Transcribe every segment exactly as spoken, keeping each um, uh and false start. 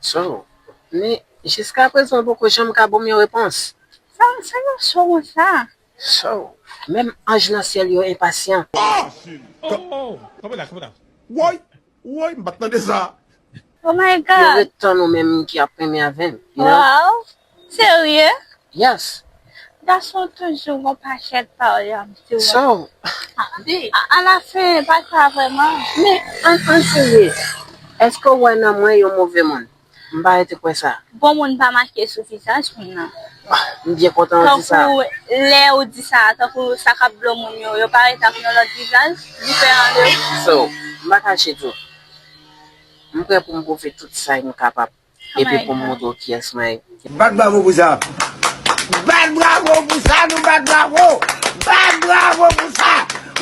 So, men, jiska prezan, ou poko janm ka ban m yon repons. Sa, sa yon show sa? So, menm anj nan syèl yo enpasyan. Oh, oh, kanpe la, kanpe la. Woy, woy, m pa t tande sa. Oh my God. Yo ret tann ou menm ki ap renmen avè m, you know? Wow. Serye? Yes. Gason toujou gon pakèt pawòl y ap di w. So, a, a, alafen, pa sa vrèman. Men, an, an serye, èske w wè nan mwen yon move moun? M pa rete kwè sa. Bon moun pa make sou vizaj moun nan. M byen kontan w di sa. Tankou lè ou di sa, tankou sa k ap blo moun yo, yo parèt ak yon lòt vizaj, diferan de. So, m pa kache tou. M prè pou m pwouve tout sa m kapab. Epi pou m montre w kiyès mwen ye. Bat bravo pou sa. Bat bravo pou sa, nou bat bravo. Bat bravo pou sa.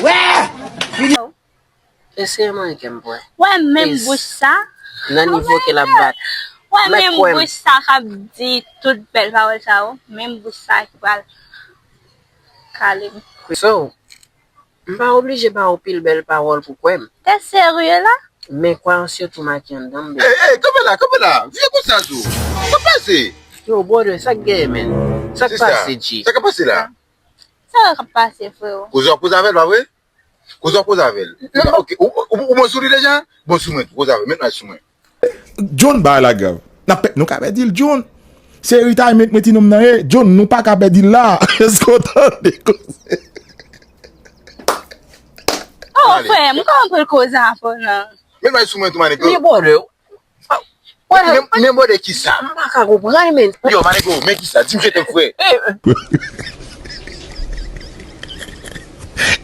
Wè. Eseye manyen kè m pou wè. Wè menm bouch sa. Nan nivo ke l ap bat. Wè menm bouch sa k ap di tout bèl pawòl sa yo. Menm bouch sa ki pral kale m. So, m pa oblije ba w pil bèl pawòl pou kwè m. Tèt serye la? Men kwayans yo tou make anndan m, baby. Ey, ey, kanpe la, kanpe la. Vye konsa tou. Sa pase? Yo, brother, sa k genyen, man? Sa k pase, G? Sa k ap pase la? Sa k ap pase, freo? Koze w ap koze avè l, pa vre? Koze w ap koze avè l. Ok, ou, ou, ou bon sou li deja? Bon sou mwen tou, koze avè l. Met maj sou mwen. John, bagay la grav. N ap pè-, nou ka pèdi l, John. Se retirement mwen ti nonm nan ye. John, nou pa ka pèdi l la. Èske w tande koze? Oh, frè m, kòman pou l koze avè w nan? Met maj sou mwen tou, manego. Men bòdè. Men, men bòdè kisa? M pa ka konprann, men. Yo, manego, men kisa? Di m je t'aime, frè.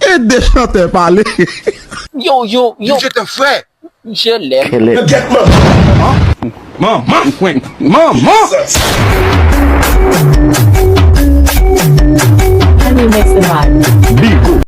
E de chantè pale. Yo, yo, yo. Di m je t'aime, frè. Je l'aime. Kèlè. Get man. Manman, manman, manman.